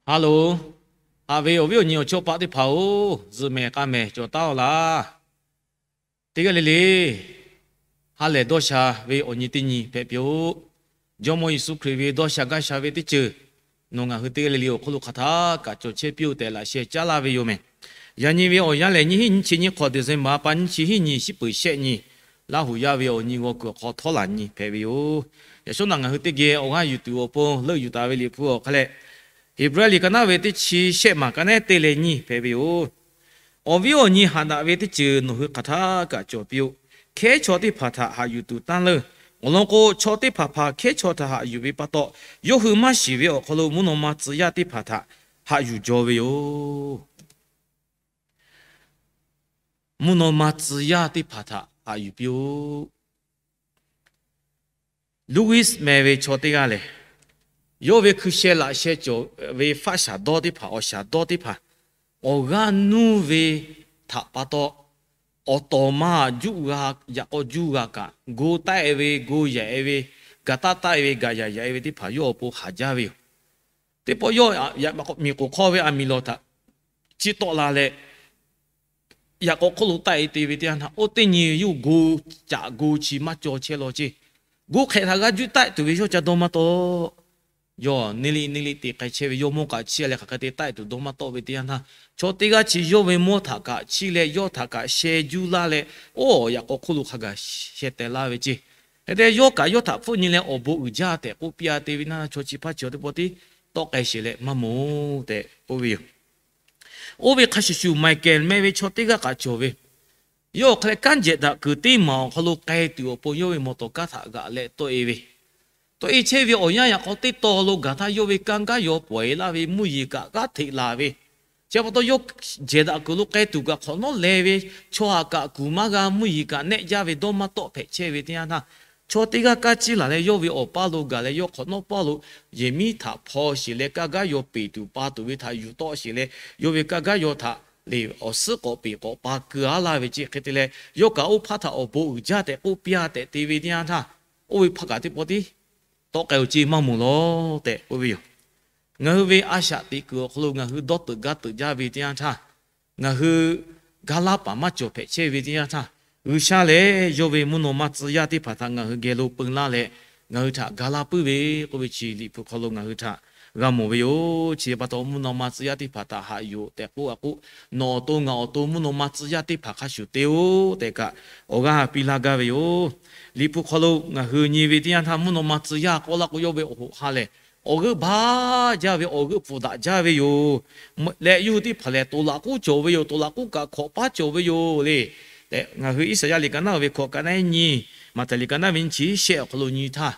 Haˉ loˬ, haꞈ ve awˬ viˉ awˬ nyi awˬ chawˇ paˆ teˇ hpaˍ-oˬ, zuhꞈ mehˍ k'a mehˍ cawˬ taˉ-aw laˇ. Teˇ g'aˇ le le, ha lehˬ dawˇ sha ve awˬ nyi teˇ nyi hpehꞈ piˇ-oˆ. Jawˇmawˇ Yeˍsuˆ Hkriꞈ ve dawˇ sha gaˇ sha ve teˇ ceuˬ nawˬ ngaˬ hui teˇ g'aˇ le le awˬ hk'oˆ lo hk'aˬ htaˇ kaꞈ cawˬ chehˇ piˇ-oˆ tehꞈ laꞈ sheh caˉ laˇ ve yoˬ mehˍ. Yaꞈ nyi ve awˬ yanˇ lehˬ, nyiˇ hinˉ nyiˇ chi nyiˇ hk'awꞈ December pa nyiˇ chi hiˉ nyi shiˉ peuˍ shehˆ nyi, Laˇ huˍ yaˇ ve awˬ nyi g'aw kuiˬ awˬ hk'aw htawˇ laˬ nyi hpehꞈ ve yoˬ. Yaꞈ shawˉ naꞈ ngaˬ hui teˇ geh awˬ g'aˇ yuˬ tuˬ awˬ pon leuˆ yuˬ taˍ ve Liꞈ hpu awˬ hk'aˇ lehˬ, Heˍbrehˇ liꞈ ka naˉ ve teˇ chi shehˆ maˬ ka nehˉ te leh nyi hpehꞈ ve yoˬ. Awˬ viˉ awˬ nyi haꞈ daꞈ ve teˇ ceuˬ nawˬ hui hk'aˬ htaˇ kaꞈ cawˬ piˇ-oˆ. Hkehˉ chaw teˇ hpaˍ htaꞈ haꞈ yuˬ tuˬ tanˇ leuˇ. Awˬ lawn k'o, chaw teˇ hpaˍ hpaˍ hkehˉ chaw htaꞈ haꞈ yuˬ ve pa taw, yawˇ hui maˇ shiˍ ve awˬ hk'aw lo mvuhˇ naw ma tcuh yaˇ teˇ hpaˍ htaꞈ haꞈ yuˬ jaw ve yoˬ. Mvuhˇ naw ma tcuh yaˇ teˇ hpaˍ htaꞈ haꞈ yuˬ piˇ-oˆ. Louis meh ve chaw teˇ g'aˇ lehˬ, yawˇ ve hkui sheh laꞈ sheh cawˬ ve faˆ shaˍ dawˇ teˇ hpaˍ, awˬ shaˍ dawˇ teˇ hpaˍ, awˬ g'aˇ nuˇ ve htaꞈ pa taw, awˬ tawˍ ma juˆ g'a, yaꞈ k'aw juˇ g'a kaꞈ, go taˆ-e ve, go yaꞈ-e ve, gaˬ taˆ taˆ-e ve, gaˬ yaꞈ yaꞈ-e ve teˇ hpaˍ yawˇ awˬ pon haˍ jaˇ ve yoˬ. Teˇ pawˆ yawˇ miˬ k'oˍ hk'awˇ ve aˬ miˍ lawˬ htaꞈ chiˇ tawˆ la leh, yaꞈ k'aw hk'oˆ lo taˆ-e te ve teˇ yanˇ htaˇ, oˇ teˇ nyi yawˇ go caꞈ go chi maˇ cawˬ chehˇ law ceˇ. Go hk'ehꞈ htaꞈ g'a juˇ taˆ tuˬ ve yawˇ ca dawˇ maˇ tawˆ. Yawˇ neˇ liˆ neˇ liˆ te k'ai chehˇ ve, yawˇ mawˇ kaꞈ chiˇ leh hk'aˬ hk'e te taˆ-e tuˬ dawˇ maˇ tawˆ ve teˇ yanˇ htaˇ, chaw teˇ g'aˇ chi yawˇ ve mawˇ htaꞈ kaꞈ chiˇ leh yawˇ htaꞈ kaꞈ sheh juˇ laˇ leh, oˇ yaꞈ k'aw hk'oˆ lo hk'a gaˬ sheh teh laˇ ve ceˇ. Hk'e te yawˇ kaꞈ yawˇ htaꞈ hpfuhˆ nyi leh awˬ bon uiˍ jaˇ tehꞈ k'oˆ piˇ-a te ve naˇ, chaw chi hpaˇ chi awˬ teˇ pawˆ tiˉ tawˆ k'ai sheˍ leh maˇ mawˬ tehꞈ k'oˆ ve yoˬ. Oˇ ve hk'a shuˍ shuˍ, Miˍ kehˍ meh ve chaw teˇ g'aˇ kaꞈ cawˬ ve, yawˇ awˬ hk'aˇ leh kanˉ jehˬ daꞈ kuiˬ teˇ maˬ awˬ hk'aw lo k'ai tuˬ awˬ pon yawˇ ve mawˬ tawˍ kanˉ htaꞈ g'aꞈ leh tawˆ-e ve, tawˆ-e chehˇ ve awˬ yanˇ yaꞈ k'aw teˇ taw lo gaˬ htaˇ, yawˇ ve kanˇ gaˇ yaw pawˍ-e laˇ ve mvuhˇ yeˬ kaꞈ g'aˇ hteꞈ laˬ ve, chi pa taw yawˇ jehˬ daꞈ kuiˬ lo k'ai tuˬ kaꞈ hk'awꞈ nawˉ leh ve, chaw aꞈ kaꞈ kuˬ maˇ g'a, mvuhˇ yeˬ kaꞈ nehˆ jaˇ ve dawˇ maˇ tawˆ hpehꞈ chehˇ ve teˇ yanˇ htaˇ, chaw teˇ g'aˇ kanˉ ciˇ laˬ leh yawˇ ve awˬ paˇ lo gaˬ leh, yawˇ hk'awꞈ nawˉ paˇ lo yehˬ miˉ htaꞈ hpaw sheˍ leh, kanˇ gaˇ yaw peˬ tuˬ pa tuˬ ve htaꞈ yuˬ tawˆ sheˍ leh, yawˇ ve kanˇ gaˇ yaw htaꞈ lehˬ awˬ suhˉ k'awꞈ peˬ k'awꞈ pa keu-a laˇ ve ceˇ. Hk'e te leh, yawˇ kaꞈ oˇ hpaˇ htaꞈ awˬ bon uiˍ jaˇ tehꞈ k'oˆ piˇ-a tehꞈ te ve teˇ yanˇ htaˇ, oˇ ve hpaˇ kaꞈ teˇ pawˆ tiˉ tawˆ k'ai-o ceˇ maˇ mawˬ law tehꞈ k'oˆ ve yoˬ. Ngaˬ hui ve a shaꞈ teꞈ kuiˬ awˬ hk'aw lo ngaˬ hui dawˇ teuꞈ gaˇ teuꞈ jaˇ ve teˇ yanˇ htaˇ, ngaˬ hui gaˇ laˇ paˍ maˇ cawˬ hpehꞈ chehˇ ve teˇ yanˇ htaˇ, G'uiˬsha lehˬ yawˇ ve mvuhˇ naw ma tcuh yaˇ teˇ hpaˍ htaꞈ ngaˬ hui geh lo peun laˇ leh, ngaˬ hui htaꞈ gaˇ laˇ puiˉ ve k'oˆ ve chi Liꞈ hpu hk'aw lo ngaˬ hui htaꞈ g'a mawˬ ve yoˬ. Chi pa taw, mvuhˇ naw ma tcuh yaˇ teˇ hpaˍ htaꞈ haꞈ yuˬ tehꞈ k'oˆ a k'o, nawˬ awˬ to ngaˬ awˬ to mvuhˇ naw ma tcuh yaˇ teˇ hpaˍ hk'a shuˍ te-o tehꞈ kaꞈ, awˬ g'aˇ piˇ laˇ gaˇ ve yoˬ. Liꞈ hpu hk'aw lo ngaˬ hui nyi ve teˇ yanˇ htaˇ, mvuhˇ naw ma tcuh yaˇ k'oˆ laˇ k'o, yawˇ ve awˬ hoꞈ ha lehˬ, awˬ g'euˆ baˇ jaˇ ve, awˬ g'euˆ pfuhˍ daꞈ jaˇ ve yoˬ. Leh yawˇ hui teˇ hpaˍ lehˬ, toˍ laꞈ k'uˉ cawˬ ve yoˬ. Toˍ laꞈ k'uˉ kaꞈ hkawꞈ paˉ cawˬ ve yoˬ le. Ngaˬ hui Iˉsaˍyaˆ liꞈ ka naˉ ve hkawꞈ ka naˉ nyi, Maꞈhtehˍ liꞈ ka naˉ ve nyiˇ chi shehˆ awˬ hk'aw lo nyi htaˇ,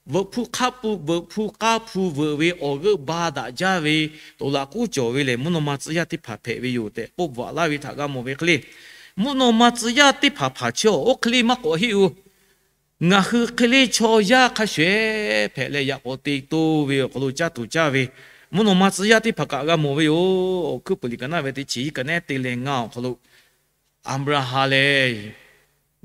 veuꞈ hpu hk'aˇ hpu, veuꞈ hpu k'aˇ hpu veuꞈ ve awˬ g'euˆ ba daꞈ jaˇ ve, toˍ laꞈ k'uˉ cawˬ ve lehˬ, mvuhˇ naw ma tcuh yaˇ teˇ hpaˍ hpehꞈ ve yoˬ tehꞈ k'oˆ bvuhꞈ laˇ ve htaꞈ g'a mawˬ ve hk'e le. Mvuhˇ naw ma tcuh yaˇ teˇ hpaˍ hpaˍ chi-awˬ, oˇ hk'e le maˇ k'awꞈ heˆ-o. Ngaˬ hui hk'e le chaw yaˇ hk'a shuˍ-ehˍ hpehꞈ leh, yaꞈ k'aw te toˇ ve awˬ hk'aw lo caˇ tuˬ caˇ ve, mvuhˇ naw ma tcuh yaˇ teˇ hpaˍ kaꞈ g'a mawˬ ve yoˬ. Awˬ hkuiˉ puiˍ liꞈ ka naˉ ve teˇ chi hiˉ ka nehˉ te leh ngaˇ awˬ hk'aw lo, Aˍbraˍhanˍ lehˬ,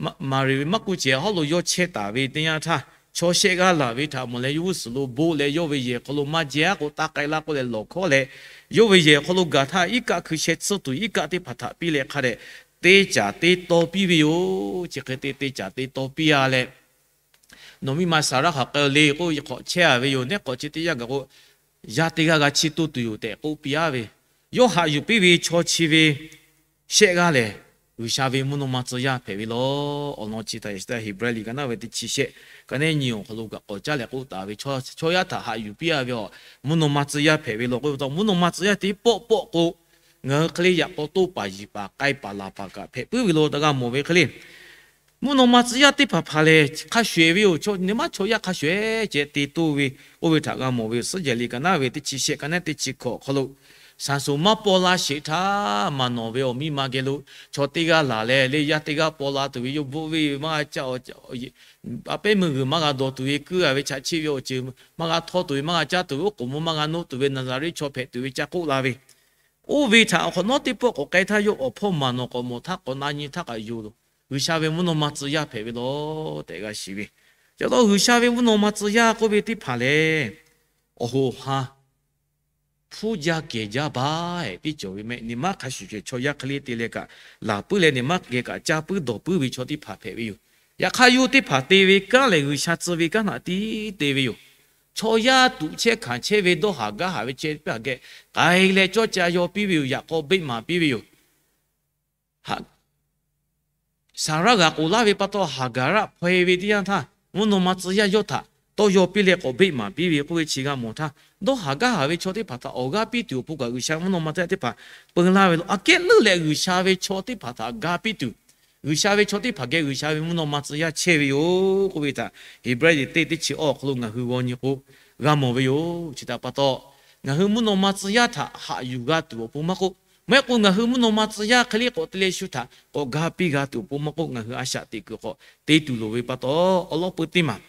Maˍriˍ ve maˇ kuˇ cehˬ hawˉ lo yawˇ chehˇ taˍ ve teˇ yanˇ htaˇ, chaw shehˆ g'aˇ laˬ ve htaꞈ mawˬ leh, yawˇ g'uˇ suhˍ lo boˆ leh, yawˇ ve yehˬ hk'aw lo maˇ jehˇ-aˉ k'o, taˇ k'ai laˇ k'oˆ leh lawˬ hkawˉ leh, yawˇ ve yehˬ hk'aw lo gaˬ htaˇ, iˉ kaˆ hkui sheh tsuhˇ tuˬ iˉ kaˆ teˇ hpaˍ htaꞈ piˇ leh hk'a dehꞈ te caˍ te taw piˇ ve yoˬ. Chi hk'e te te caˍ te taw piˇ-a leh, Nawˬ miˇ ma Saˍraˆ hk'aˬ k'ai-o le k'oˆ, hk'awꞈ chehˇ-a ve yoˬ. Neˉ hk'awꞈ chi teˇ yanˇ gaˬ k'o, yaˇ teˇ g'aˇ g'a chiˇ toˇ tuˬ yoˬ tehꞈ k'oˆ piˇ-a ve. Yawˇ haꞈ yuˬ piˇ ve chaw chi ve shehˆ g'aˇ lehˬ, G'uiˬsha ve mvuhˇ naw ma tcuh yaˇ hpehꞈ ve law. Awˬ lawn chi htaꞈ Heˍbrehˇ liꞈ ka naˉ ve teˇ chi shehˆ ka nehˉ nyi awˬ hk'aw lo kaꞈ k'awꞈ caˇ leh k'oˆ taˍ ve, chaw yaˇ htaꞈ haꞈ yuˬ piˇ-a ve, awˬ mvuhˇ naw ma tcuh yaˇ hpehꞈ ve law k'oˆ ve pa taw, mvuhˇ naw ma tcuh yaˇ teˇ pawˆ pawˆ k'o, ngaˬ hui hk'e le yaꞈ k'aw toˇ paˍ yiˍ paˍ k'ai paˍ laˬ paˍ kaꞈ hpehꞈ puiˉ ve law tehꞈ g'a mawˬ ve hk'e le. Mvuhˇ naw ma tcuh yaˇ teˇ hpaˍ hpaˍ lehˬ, hk'a shuˍ-ehˍ ve yoˬ. Chaw nyi ma chaw yaˇ hk'a shuˍ-ehˍ ceh te toˇ ve, oˇ ve htaꞈ g'a mawˬ ve yoˬ. Suhˉ jehˬ liꞈ ka naˉ ve teˇ chi shehˆ ka nehˉ teˇ chi hkawꞈ awˬ hk'aw lo, Saˍsonˍ maˇ paw la sheˍ htaˇ, maˍ nawˬ ve awˬ miˇ ma geh lo chaw teˇ g'aˇ laˬ leh, le yaˇ teˇ g'aˇ paw la tuˬ ve, yawˇ bvuhˆ ve maˇ g'a caˇ, a, a, a pehˉ meuˇ g'uiˬ maˇ g'a dawˬ tuˬ ve, kuiˉ-a ve chaꞈ chiˆ ve awˬ ceuˬ maˇ g'a htawˇ tuˬ ve, maˇ g'a caˇ tuˬ ve, oˉ k'oˍ mvuh maˇ g'a nuˇ tuˬ ve, Naˍzaˍriˆ chaw hpehꞈ tuˬ ve ca k'oˆ la ve, oˇ ve htaꞈ awˬ hk'awꞈ nawˉ teˇ pawˆ k'awꞈ k'ai htaˇ, yawˇ awˬ hpawˇ maˍ nawˬ k'awꞈ mawˬ htaˇ, k'awꞈ na nyi htaˇ kaꞈ yoˬ. G'uiˬsha ve mvuhˇ naw ma tcuh yaˇ hpehꞈ ve law tehꞈ g'a shiˍ ve. Chi pa taw G'uiˬsha ve mvuhˇ naw ma tcuh yaˇ k'oˆ ve teˇ hpaˍ lehˬ, awˬ hoꞈ ha hpuˇ jaˇ kehˬ jaˇ baˬ-e tiˉ cawˬ ve mehˆ. Nyi maˇ hk'a shuˍ shuˍ chaw yaˇ hk'e le te leh kaꞈ, laˬ puiˉ leh nyi maˇ geh kaꞈ caˇ puiˉ dawˬ puiˉ ve chaw teˇ hpaˍ hpehꞈ ve yoˬ. Yaꞈ hk'aˇ, yawˇ teˇ hpaˍ te ve kanˉ lehˬ, G'uiˬsha tcuh ve kanˉ htaꞈ tiˉ te ve yoˬ. Chaw yaˇ tuꞈ chehˇ hkanˍ chehˇ ve dawˇ haˍ gaˇ haˍ ve ceh teˇ hpaˍ geh k'ai leh cawˇ ca yaw piˇ ve yoˬ. Yaꞈ k'aw beˆ maˍ piˇ ve yoˬ. Saˍraˆ g'aꞈ k'oˍ laˇ ve pa taw, Haˍgaˍraˆ hpaw-e ve teˇ yanˇ htaˇ, mvuhˇ naw ma tcuh yaˇ yawˇ htaꞈ tawˇ yaw piˇ leh k'awꞈ beˆ maˍ piˇ ve k'oˆ ve chi g'a mawˬ htaˇ, dawˇ haˍ gaˇ haˍ ve chaw teˇ hpaˍ htaꞈ awˬ g'aˇ piˇ tuˬ awˬ pon kaꞈ G'uiˬsha ve mvuhˇ naw ma tcuh yaˇ teˇ hpaˍ peu laˇ ve lo. Aꞈ kehˉ leuˉ leh G'uiˬsha ve chaw teˇ hpaˍ htaꞈ ga piˇ tuˬ, G'uiˬsha ve chaw teˇ hpaˍ geh G'uiˬsha ve mvuhˇ naw ma tcuh yaˇ chehˇ ve yoˬ k'oˆ ve htaꞈ Heˍbrehˇ liꞈ teˇ teˇ chi awˬ hk'aw lo ngaˬ hui g'aw nyi k'o, g'a mawˬ ve yoˬ. Chi htaꞈ pa taw, ngaˬ hui mvuhˇ naw ma tcuh yaˇ htaꞈ haꞈ yuˬ g'a tuˬ awˬ pon maˇ k'oˆ, maˇ heˆ k'o ngaˬ hui mvuhˇ naw ma tcuh yaˇ hk'e le k'awꞈ te leh shu htaꞈ k'awꞈ ga piˇ g'a tuˬ awˬ pon maˇ k'oˆ, ngaˬ hui a shaꞈ teꞈ kuiˬ hk'awꞈ te tuˬ loˍ ve pa taw, awˬ lawn peu teˇ maˬ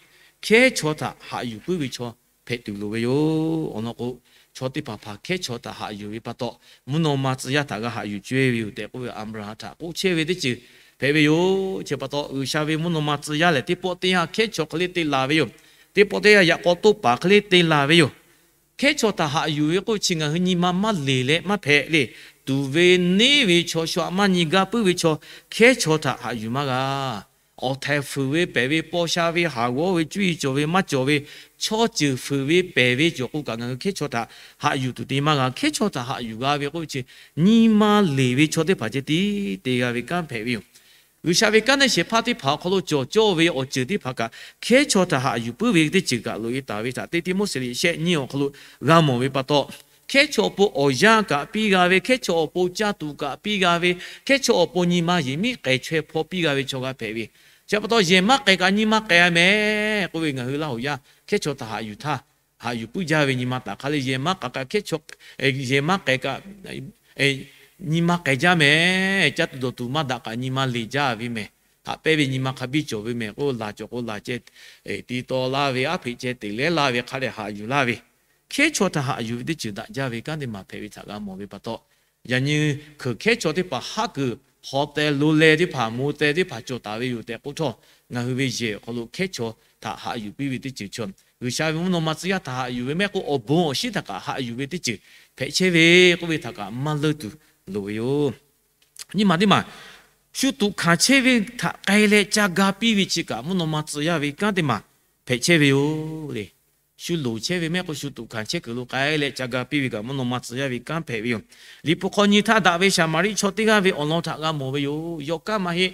hkehˉ chaw htaꞈ haꞈ yuˬ puiˉ ve chaw hpehꞈ tuˬ loˍ ve yoˬ. Awˬ lawn k'o, chaw teˇ hpaˍ hpaˍ hkehˉ chaw htaꞈ haꞈ yuˬ ve pa taw, mvuhˇ naw ma tcuh yaˇ htaꞈ g'a haꞈ yuˬ cawˇ ve yoˬ tehꞈ k'oˆ ve Aˍbraˍhanˍ htaꞈ k'oˆ chehˇ ve teˇ ceuˬ hpehꞈ ve yoˬ. Chi pa taw, G'uiˬsha ve mvuhˇ naw ma tcuh yaˇ lehˬ, teˇ pawˆ teˇ yanˇ hkehˉ chaw hk'e le te laˬ ve yoˬ. Teˇ pawˆ teˇ yanˇ yaꞈ k'aw toˇ paˍ hk'e le te laˬ ve yoˬ. Hkehˉ chaw htaꞈ haꞈ yuˬ ve k'oˆ ve chi ngaˬ hui nyi ma maˇ leˬ leh maˇ hpehꞈ le. Tuˍ ve neˇ ve chaw, shu aꞈ maˇ nyi ga puiˉ ve chaw, hkehˉ chaw htaꞈ haꞈ yuˬ maˇ g'a. Awˬ htaiˍ fuiˍ ve pehˬ ve, paw sha ve, haˍ g'awˇ ve, cuˇ yiˍ cawˬ ve maˇ cawˬ ve, chaw ceuˬ fuiˍ ve pehˬ ve cawˬ k'o kaꞈ, ngaˬ hui hkehˉ chaw htaꞈ haꞈ yuˬ tuˬ te maˇ g'a. Hkehˉ chaw htaꞈ haꞈ yuˬ g'a ve k'oˆ ve chi, nyi ma leˬ ve chaw teˇ hpaˍ ceh tiˉ te g'a ve kanˉ hpehꞈ ve yoˬ. G'uiˬsha ve kanˉ neˇ shehˍ hpaˇ teˇ hpaˍ awˬ hk'aw lo cawˬ cawˇ ve awˬ ceuˬ teˇ hpaˍ kaꞈ, hkehˉ chaw htaꞈ haꞈ yuˬ puiˉ ve teˇ ceuˬ kaꞈ loꞈ-e taˍ ve htaꞈ Teˇ Tiˆmoˉseˍ liꞈ shehˆ nyiˇ awˬ hk'aw lo g'a mawˬ ve pa taw, hkehˉ chaw awˬ pon awˬ yanˇ kaꞈ piˇ g'a ve, hkehˉ chaw awˬ pon caˇ tuˬ kaꞈ piˇ g'a ve, hkehˉ chaw awˬ pon nyi ma yehˬ miˉ k'ai chaweh hpaw piˇ g'a ve chaw g'a hpehꞈ ve. Chi pa taw, yehˬ maˇ k'ai kaꞈ nyi ma k'ai-a mehˍ k'oˆ ve, ngaˬ hui Laˇ huˍ yaˇ hkehˉ chaw htaꞈ haꞈ yuˬ htaˇ, haꞈ yuˬ puiˉ jaˇ ve nyi ma taˍ hk'a le, yehˬ maˇ k'ai kaꞈ hkehˉ chaw, yehˬ maˇ k'ai kaꞈ nyi ma k'ai jaˇ mehˍ. Caˇ tuˬ dawˬ tuˬ maˇ daꞈ kaꞈ nyi ma leˬ jaˇ ve mehˍ. Haꞈ pehnˇ ve nyi ma hk'a biˇ cawˬ ve mehˍ k'o, laˬ cawˬ k'o laˬ ceh, tiˍ taw laˇ ve, aˉ hpeꞈ ceh teꞈ lehˉ laˇ ve hk'a dehꞈ haꞈ yuˬ laˇ ve, hkehˉ chaw htaꞈ haꞈ yuˬ ve teˇ ceuˬ daꞈ jaˇ ve kanˉ teˇ maˬ hpehꞈ ve htaꞈ g'a mawˬ ve pa taw, yaꞈ nyi hkeuꞈ hkehˉ chaw teˇ hpaˍ haˉ kuiˬ haw teh lo leh teˇ hpaˍ, mo teh teˇ hpaˍ cawˬ taˍ ve yoˬ tehꞈ k'oˆ htawˇ, ngaˬ hui ve yehˬ awˬ hk'aw lo hkehˉ chaw htaꞈ haꞈ yuˬ piˇ ve teˇ ceuˬ chaw, G'uiˬsha ve mvuhˇ naw ma tcuh yaˇ htaꞈ haꞈ yuˬ ve mehˍ k'o, awˬ bon awˬ shinˉ htaꞈ kaꞈ haꞈ yuˬ ve teˇ ceuˬ hpehꞈ chehˇ ve k'oˆ ve htaꞈ kaꞈ maˇ leuˇ tuˬ loˍ ve yoˬ. Nyi ma teˇ maˬ, shu tuꞈ hkanˍ chehˇ ve htaꞈ k'ai leh ca ga piˇ ve chi kaꞈ mvuhˇ naw ma tcuh yaˇ ve kanˉ teˇ maˬ hpehꞈ chehˇ ve yoˬ le. Shu loˍ chehˇ ve mehˍ k'o, shu tuꞈ hkanˍ chehˇ kuiˬ lo k'ai leh ca ga piˇ ve kaꞈ mvuhˇ naw ma tcuh yaˇ ve kanˉ hpehꞈ ve yoˬ. Liꞈ hpu hk'aw nyi htaˇ, daꞈ ve Saˍmaˍriˆ chaw teˇ g'aˇ ve awˬ lawn htaꞈ g'a mawˬ ve yoˬ. Yawˇ kanˉ maˇ heˆ.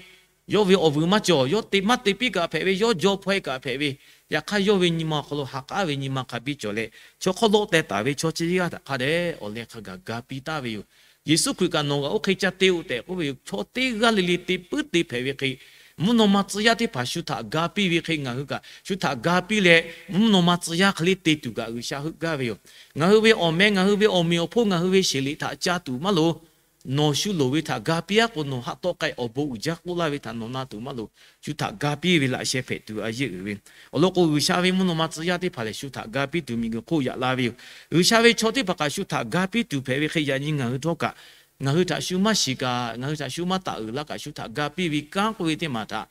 Yawˇ ve awˬ vuiˬ maˇ cawˬ. Yawˇ te maˇ te piˇ kaꞈ hpehꞈ ve, yawˇ jaw hpaw-e kaꞈ hpehꞈ ve, yaꞈ hk'aˇ yawˇ ve nyi ma awˬ hk'aw lo ha k'aˉ ve nyi ma hk'a biˇ cawˬ leh, chaw hk'aw lo teh taˍ ve chaw chi teˇ g'aˇ htaꞈ hk'a dehꞈ awˬ leh hk'a gaˬ ga piˇ taˍ ve yoˬ. Yeˍsuˆ Hkriꞈ kaꞈ nawˬ g'aꞈ oˇ hk'e ca te-o tehꞈ k'oˆ ve yoˬ. Chaw teˇ g'aˇ le le te puiˉ te hpehꞈ ve hk'e, mvuhˇ naw ma tcuh yaˇ teˇ hpaˍ shu htaꞈ ga piˇ ve hk'e ngaˬ hui kaꞈ shu htaꞈ ga piˇ leh, mvuhˇ naw ma tcuh yaˇ hk'e le te tuˬ kaꞈ G'uiˬsha heuˆ gaˇ ve yoˬ. Ngaˬ hui ve awˬ meh, ngaˬ hui ve awˬ meꞈ awˬ hponˇ, ngaˬ hui ve sheˍ liꞈ htaꞈ ca tuˬ maˇ loˍ. Nawˬ shu loˍ ve htaꞈ ga piˇ-aˉ k'o, nawˬ haˆ tawˆ k'ai awˬ bon uiˍ jaˇ k'oˆ laˇ ve htaꞈ nawˬ na tuˬ maˇ loˍ. Shu htaꞈ ga piˇ ve laꞈ sheh hpehꞈ tuˬ a yeˇ uiˍ ve. Awˬ lawn k'o, G'uiˬsha ve mvuhˇ naw ma tcuh yaˇ teˇ hpaˍ lehˬ, shu htaꞈ ga piˇ tuˬ miˬguiˬ hk'oˆ yaꞈ la ve yoˬ. G'uiˬsha ve chaw teˇ hpaˍ kaꞈ shu htaꞈ ga piˇ tuˬ hpehꞈ ve hk'e, yaꞈ nyi ngaˬ hui htawˇ kaꞈ, ngaˬ hui htaꞈ shu maˇ shiˍ kaꞈ, ngaˬ hui htaꞈ shu maˇ taˍ uiˍ laˇ kaꞈ, shu htaꞈ ga piˇ ve kanˉ k'oˆ ve teˇ maˬ htaꞈ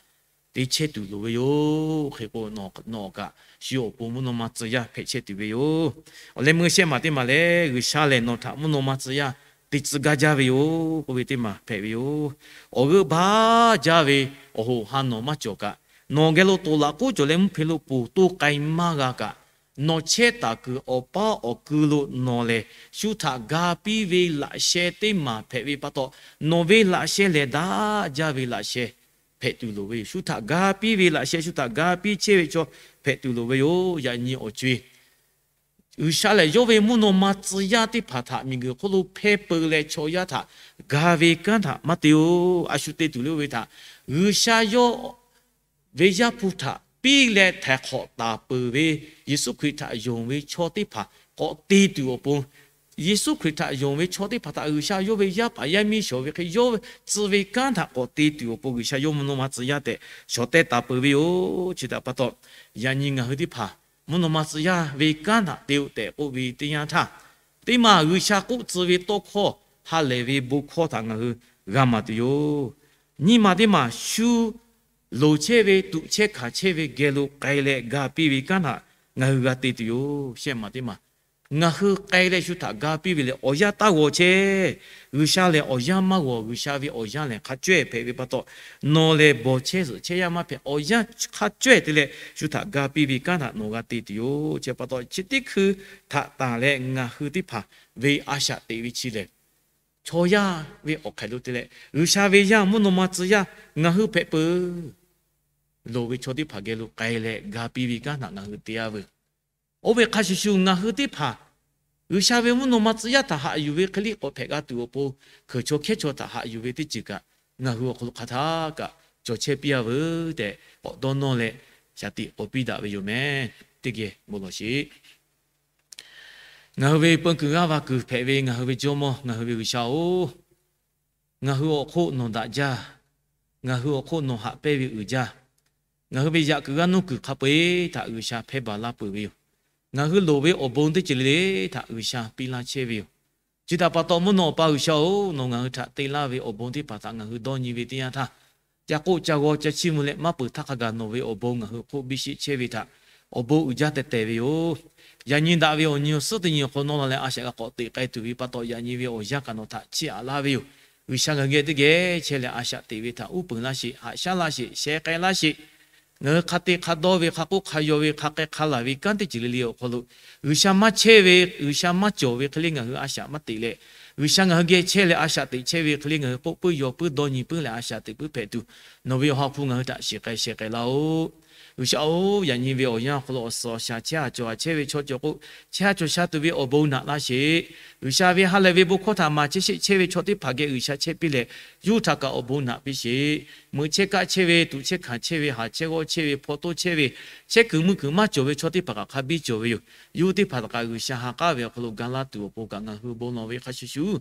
te chehˇ tuˬ loˍ ve yoˬ. Hk'e k'o, nawˬ kaꞈ shu awˬ pon mvuhˇ naw ma tcuh yaˇ hpehꞈ chehˇ tuˬ ve yoˬ. Awˬ leh meuˇ shehˆ maˬ teˇ maˬ lehˬ, G'uiˬsha lehˬ nawˬ htaꞈ mvuhˇ naw ma tcuh yaˇ te tcuh gaˇ jaˇ ve yoˬ k'oˆ ve teˇ maˬ hpehꞈ ve yoˬ. Awˬ g'euˆ baˆ jaˇ ve awˬ hoꞈ ha nawˬ maˇ cawˬ kaꞈ, nawˬ geh lo toꞈ laꞈ k'oˉ cawˬ leh mvuhˇ hpe lo poˬ toˇ k'ai maˇ g'a kaꞈ, nawˬ chehˇ taˍ kuiˬ awˬ paˉ awˬ ku lo nawˬ lehˬ shu htaꞈ ga piˇ ve laꞈ sheh teˇ maˬ hpehꞈ ve pa taw, nawˬ ve laꞈ sheh lehˬ daꞈ jaˇ ve laꞈ sheh hpehꞈ tuˬ loˍ ve yoˬ. Shu htaꞈ ga piˇ ve laꞈ sheh, shu htaꞈ ga piˇ chehˇ ve chaw hpehꞈ tuˬ loˍ ve yoˬ. Yaꞈ nyi awˬ co-e, G'uiˬsha lehˬ yawˇ ve mvuhˇ naw ma tcuh yaˇ teˇ hpaˍ htaꞈ miˬguiˬ hk'oˆ lo hpehˇ peu leh chaw yaˇ htaꞈ ga ve kanˉ htaꞈ maˇ te-o. A shu te tuˬ le oˇ ve htaꞈ G'uiˬsha yawˇ ve Yaˇ hpu htaꞈ piˇ leh htaiˍ hk'awꞈ taˍ peuˬ ve Yeˍsuˆ Hkriꞈ htaꞈ yonˍ ve chaw teˇ hpaˍ k'awꞈ te tuˬ awˬ pon, Yeˍsuˆ Hkriꞈ htaꞈ yonˍ ve chaw teˇ hpaˍ htaꞈ G'uiˬsha yawˇ ve yaˇ paˍ yaˇ miˇ shawˍ ve hk'e, yawˇ tcuh ve kanˉ htaꞈ k'awꞈ te tuˬ awˬ pon G'uiˬsha yawˇ mvuhˇ naw ma tcuh yaˇ tehꞈ shawˍ teh taˍ peuˬ ve yoˬ. Chi htaꞈ pa taw, yaꞈ nyi ngaˬ hui teˇ hpaˍ mvuhˇ naw ma tcuh yaˇ ve kanˉ htaꞈ te-o tehꞈ k'oˆ ve teˇ yanˇ htaˇ, teˇ maˬ G'uiˬsha k'oˆ tcuh ve tawˇ hkawˇ, ha lehˬ ve bon hkawˇ htaꞈ ngaˬ hui g'a maˍ tuˬ yoˬ. Nyiˇ maˬ teˇ maˬ shu loˍ chehˇ ve, tuꞈ chehˇ hkanˍ chehˇ ve geh lo k'ai leh ga piˇ ve kanˉ htaꞈ ngaˬ hui g'a te tuˬ yoˬ. Shehˆ maˬ teˇ maˬ Ngaˬ hui k'ai leh shu htaꞈ ga piˇ ve lehˬ, awˬ yanˇ taˇ g'awˬ chehˇ. G'uiˬsha lehˬ awˬ yanˇ maˇ g'awˬ. G'uiˬsha ve awˬ yanˇ lehˬ hk'a cawehˇ hpehꞈ ve pa taw, nawˬ lehˬ bawˬ chehˇ zuhꞈ chehˇ yanˇ maˇ hpehꞈ. Awˬ yanˇ hk'a cawehˇ te leh shu htaꞈ ga piˇ ve kanˉ htaꞈ nawˬ g'a te tuˬ yoˬ. Chi pa taw, chi teˇ hkui htaꞈ tanˬ leh ngaˬ hui teˇ hpaˍ ve a shaꞈ teꞈ ve chi lehˬ, chaw yaˇ ve awˬ hk'aˬ lo te leh, G'uiˬsha ve yaˇ mvuhˇ naw ma tcuh yaˇ ngaˬ hui hpehꞈ peuˬ. Loˍ ve chaw teˇ hpaˍ geh lo k'ai leh ga piˇ ve kanˉ htaꞈ ngaˬ hui te-a veuˬ. Oˇ ve hk'a shuˍ shuˍ, ngaˬ hui teˇ hpaˍ G'uiˬsha ve mvuhˇ naw ma tcuh yaˇ htaꞈ haꞈ yuˬ ve hk'e liˇ k'awꞈ hpehꞈ g'a tuˬ awˬ pon, hkui chaw hkehˉ chaw htaꞈ haꞈ yuˬ ve teˇ ceuˬ kaꞈ ngaˬ hui awˬ hk'aw lo hk'aˬ htaˇ kaꞈ cawˬ chehˇ piˇ-a veuˬ tehꞈ k'awꞈ dawˇ nawˇ leh shaˍ tiꞈ k'oˆ piˇ daꞈ ve yoˬ meh. Teˇ geh bon lawˬ sheˍ. Ngaˬ hui ve peu kuiˬ g'aˇ va kuiˬ hpehꞈ ve ngaˬ hui ve Jawˇmawˇ, ngaˬ hui ve G'uiˬsha-oˬ, ngaˬ hui awˬ hk'oˆ nawˬ daꞈ jaˇ. Ngaˬ hui awˬ hk'oˆ nawˬ haꞈ pehnˇ ve uiˍ jaˇ. Ngaˬ hui ve yaꞈ kuiˬ g'aˇ nuˇ kuiˬ hk'a peu-eˬ htaꞈ G'uiˬsha hpehˇ baˬ laˇ peuˬ ve yoˬ. Ngaˬ hui loˍ ve awˬ bon teˇ ceuˬ le le htaꞈ G'uiˬsha piˇ laˇ chehˇ ve yoˬ. Chi htaꞈ pa taw, mvuhˇ naw awˬ pa G'uiˬsha-oˬ, nawˬ ngaˬ hui htaꞈ te laˇ ve awˬ bon teˇ hpaˍ htaꞈ ngaˬ hui dawˇ nyi ve teˇ yanˇ htaˇ, ca k'oˆ ca g'aw ca chiˇ mvuh leh maˇ peuˬ htaˇ hk'a gaˬ nawˬ ve awˬ bon ngaˬ hui hk'oˆ biˇ sheˆ chehˇ ve htaꞈ awˬ bon uiˍ jaˇ tehˬ tehˬ ve yoˬ. Yaꞈ nyi daꞈ ve awˬ nyi awˬ suhˉ teˇ nyi awˬ hk'aw nawˇ la leh a shaꞈ g'a k'awꞈ teꞈ k'ai tuˬ ve pa taw, yaꞈ nyi ve awˬ yanˇ kaꞈ nawˬ htaꞈ chiˇ aꞈ laˇ ve yoˬ. G'uiˬsha ngaˬ hui geh teˇ geh chehˇ leh a shaꞈ teꞈ ve htaꞈ uˉ peunˍ laˇ sheˍ, haꞈ shaˉ laˇ sheˍ, sheh k'ai laˇ sheˍ. Ngaˬ hui hk'a te hk'a dawˇ ve, hk'a k'oˆ hk'a yaw ve, hk'a k'ai hk'a laˬ ve kanˉ teˇ ceuˬ le le awˬ hk'aw lo, G'uiˬsha maˇ chehˇ ve, G'uiˬsha maˇ cawˬ ve hk'e le ngaˬ hui a shaꞈ maˇ teꞈ leh, G'uiˬsha ngaˬ hui geh chehˇ leh a shaꞈ teꞈ chehˇ ve hk'e le ngaˬ hui k'oˆ puiˉ yaw puiˉ dawˇ nyi puiˉ leh a shaꞈ teꞈ puiˉ hpehꞈ tuˬ, nawˬ ve awˬ ha hpu ngaˬ hui htaꞈ shiˍ k'ai sheh k'ai laˇ-oˆ. G'uiˬsha-oˬ, yaꞈ nyi ve awˬ yanˇ awˬ hk'aw lo awˬ suhˍ awˬ shaˍ chehˇ a cawˬ a chehˇ ve chaw cawˬ k'o, chehˇ a cawˬ sha tuˬ ve awˬ bon naꞈ laˇ sheˍ. G'uiˬsha ve ha lehˬ ve bon hkawˇ htaꞈ maˍ chehˇ sheˆ chehˇ ve chaw teˇ hpaˍ geh G'uiˬsha chehˇ piˇ leh, yawˇ hui htaꞈ kaꞈ awˬ bon naꞈ piˇ sheˍ. Meuꞈ chehˇ kaˆ chehˇ ve, tuꞈ chehˇ hkanˍ chehˇ ve, haˍ chehˇ g'awˇ chehˇ ve, hpaw toˇ chehˇ ve, chehˇ kuiˬ mui kuiˬ maˇ cawˬ ve chaw teˇ hpaˍ kaꞈ hk'a biˇ cawˬ ve yoˬ. Yawˇ hui teˇ hpaˍ htaꞈ kaꞈ G'uiˬsha ha k'aˉ ve awˬ hk'aw lo ga laˇ tuˬ awˬ pon kaꞈ ngaˬ hui bon lawˬ ve hk'a shuˍ shuˍ,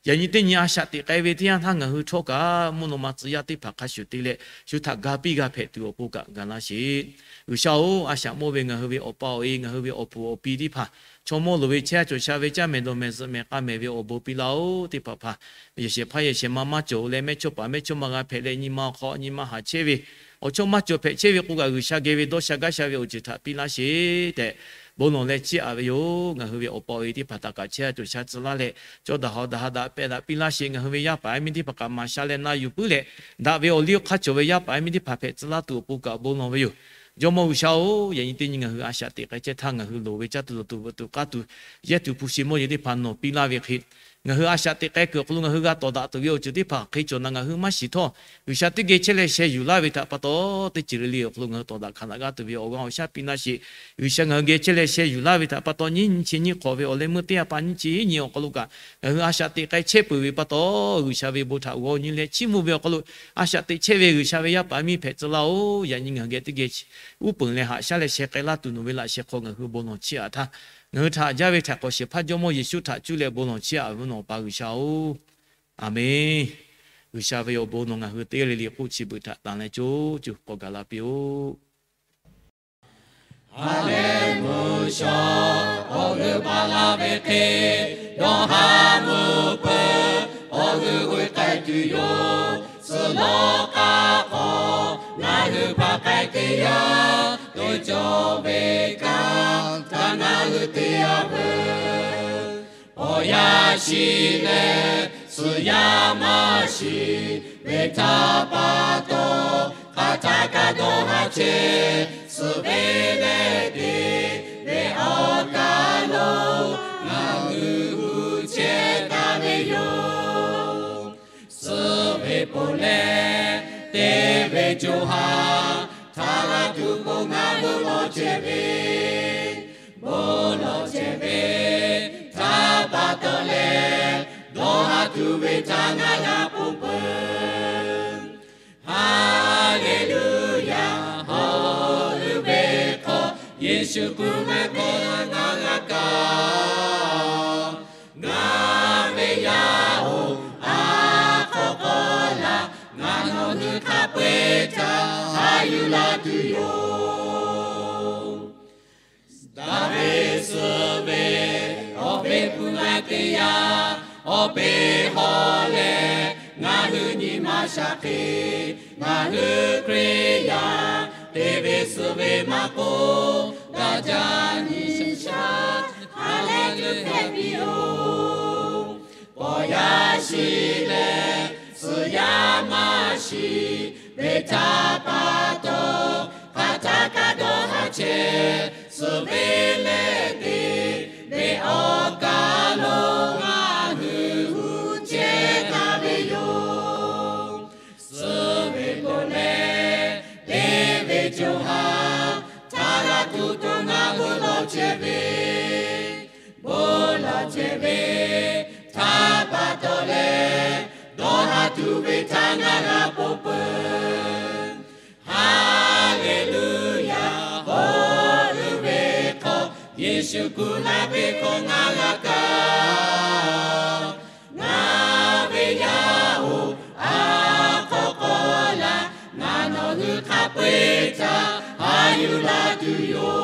yaꞈ nyi teˇ nyi a shaꞈ teꞈ k'ai ve teˇ yanˇ htaˇ ngaˬ hui htawˇ kaꞈ mvuhˇ naw ma tcuh yaˇ teˇ hpaˍ hk'a shuˍ te leh shu htaꞈ ga piˇ g'a hpehꞈ tuˬ awˬ pon kaꞈ ga laˇ sheˍ. G'uiˬsha-oˬ, a shaꞈ mawˇ ve ngaˬ hui ve awˬ pa awˬ e, ngaˬ hui ve awˬ puˍ awˬ pi teˇ hpaˍ, chaw mawˇ loˍ ve chehˇ a cawˬ sha ve caˇ mehˍ dawˬ mehˍ zuhꞈ mehˍ k'a mehˍ ve awˬ bon piˇ laˇ-oˆ. Teˇ hpaˍ hpaˍ yehˬ shehˍ hpaˇ yehˬ shehˍ ma maˇ cawˬ leh mehˇchawˇ paˍ mehˇchawˇma g'a hpehꞈ leh nyi ma awˬ hk'aw nyi ma haˍ chehˇ ve awˬ chawˇ maˇ cawˬ hpehꞈ chehˇ ve k'o kaꞈ, G'uiˬsha geh ve dawˇ sha gaˇ sha ve awˬ ceuˬ htaꞈ piˇ laˇ sheˍ tehꞈ bon lawˬ leh chiˇ aꞈ ve yoˬ. Ngaˬ hui ve awˬ pa awˬ e teˇ hpaˍ htaꞈ kaꞈ chehˇ a cawˬ sha tcuh laˇ leh, cawˇ daꞈ haw daꞈ ha daꞈ pehˇ daꞈ piˇ laˇ sheˍ. Ngaˬ hui ve yaˇ paˍ yaˇ miˇ teˇ hpaˍ kaꞈ maˍ sha leh na yuˬ puiˉ leh, daꞈ ve awˬ liˇ awˬ hk'aˇ cawˬ ve yaˇ paˍ yaˇ miˇ teˇ hpaˍ hpehꞈ tcuh laˇ tuˬ awˬ pon kaꞈ bon lawˬ ve yoˬ. Jawˇmawˇ G'uiˬsha-oˬ, yaꞈ nyi teˇ nyi ngaˬ hui a shaꞈ teꞈ k'ai chehˇ htaˇ, ngaˬ hui loˍ ve caˇ tuˬ dawˬ tuˬ veuꞈ tuˬ k'aˇ tuˬ, yehˇ tuˬ hpu shi mawˇ jeˬ teˇ hpaˍ nawˬ piˇ laˇ ve hk'e, ngaˬ hui a shaꞈ teꞈ k'ai kuiˬ awˬ hk'aw lo ngaˬ hui g'a tawˍ daꞈ tuˬ ve awˬ ceuˬ teˇ hpaˍ hk'e cawˬ na ngaˬ hui maˇ shiˍ htawˇ, G'uiˬsha teˇ geh chehˇ leh sheh yuˬ laˇ ve htaꞈ pa taw, teˇ ceuˬ le le awˬ hk'aw lo ngaˬ hui tawˍ daꞈ hkanˍ daꞈ g'aˇ tuˬ ve awˬ g'aˇ awˬ shaˉ piˇ laˇ sheˍ. G'uiˬsha ngaˬ hui geh chehˇ leh sheh yuˬ laˇ ve htaꞈ pa taw, nyiˇ nyi chi nyiˇ hk'awꞈ ve awˬ leh meuˇ teˇ a pa nyiˇ chi nyiˇ awˬ hk'aw lo kaꞈ ngaˬ hui a shaꞈ teꞈ k'ai chehˇ peuˬ ve pa taw, G'uiˬsha ve bon htaꞈ g'aw nyi leh chiˇ mvuh ve awˬ hk'aw lo a shaꞈ teꞈ chehˇ ve G'uiˬsha ve yaˇ paˍ miˇ hpehꞈ tcuh laˇ-oˬ. Yaꞈ nyi ngaˬ hui geh teˇ geh uˉ peunˍ leh haꞈ shaˉ leh sheh k'ai laˇ tuˬ nawˬ ve laꞈ sheh hk'aw ngaˬ hui bon lawˬ chiˇ aꞈ htaˇ, ngaˬ hui htaꞈ haꞈ jaˇ ve htaꞈ k'awꞈ shehˍ hpaˇ Jawˇmawˇ Yeˍsuˆ htaꞈ cuˇ leh bon lawˬ chiˇ aꞈ ve nawˬ pa G'uiˬsha-oˬ, Aˍmenˇ. G'uiˬsha ve awˬ bon nawˬ ngaˬ hui teˇ g'aˇ le le k'oˆ chi beuꞈ htaꞈ tanˍ leh co co k'awꞈ gaˬ la piˇ-oˆ. Ha lehˬ mvuhˇ shawˉ awˬ g'euˆ baˬ la ve hk'e, dawˇ haˍ mvuhˇ peuˬ awˬ g'euˆ g'oˇ k'ai tuˬ yoˬ. Suhˍ lawˬ k'aˉ hk'aw ngaˬ hui hpaˍ k'ai teˇ yanˇ, teˇ cawˬ ve kanˉ htaꞈ ngaˬ hui te-a veuˬ. Awˬ yanˇ shiˍ leh suhˍ yanˇ maˇ shiˍ ve htaꞈ pa taw, hk'aˬ htaˇ kaꞈ dawˇ haˍ chehˇ suhˍ ve leh te ve awˬ kaˬ lo ngaˬ hui gu chehˇ taˍ ve yoˬ. Suhˍ ve ponˬ leh te ve co ha htaꞈ g'a tuˬ k'o, ngaˬ bon lawˬ chehˇ ve, bon lawˬ chehˇ ve htaꞈ pa taw leh, dawˇ haˍ tuˬ ve htaꞈ ngaˬ g'a ponˬ peuˬ. Haˍleˍluˍyaˍ. Awˬ g'euˆ ve hk'aw Yeˍsuˆ Hkriꞈ mehˆ hk'e ngaˬ g'a kaˇ. Ngaˬ ve yaˇ-oˬ, a hk'aw k'aw laˬ, ngaˬ nawˬ hui hk'a peu-eˬ htaꞈ haꞈ yuˬ la tuˬ yoˬ. Daˍviˆ suh ve awˬ peˇ hpu la teˇ yanˇ, awˬ peˇ haw leh ngaˬ hui nyi ma shaˍ hk'e, ngaˬ hui Hkriꞈ yaˇ te ve suh ve maˇ k'oˆ, daꞈ jaˇ nyi shaˍ. Ha lehˬ yoˬ. Pawˬ yaˇ shiˍ leh suhˍ yaˇ maˇ shiˍ ve htaˇ pa taw, hk'aˬ htaˇ kaꞈ dawˇ haˍ chehˇ, suhˍ ve leh te ve awˬ kaˍ lo ngaˬ hui hu chehˇ taˍ ve yoˬ. Suhˍ ve bon leh te ve co ha htaˇ g'a tuˬ to ngaˬ bon lawˬ chehˇ ve, bon lawˬ chehˇ ve htaˇ pa taw leh, dawˇ haˍ tuˬ ve htaꞈ ngaˬ g'a ponˬ peuˬ. Haˍleˍluˇyaˬ. Oˇ uiˍ ve hk'aw Yeˍsuˆ kuˬ la ve hk'aw ngaˬ g'a kaˇ. Ngaˬ ve yaˇ oˬ, a hk'aw k'aw laˬ, ngaˬ nawˬ hui hk'a peu-eˬ htaꞈ haꞈ yuˬ la tuˬ yoˬ.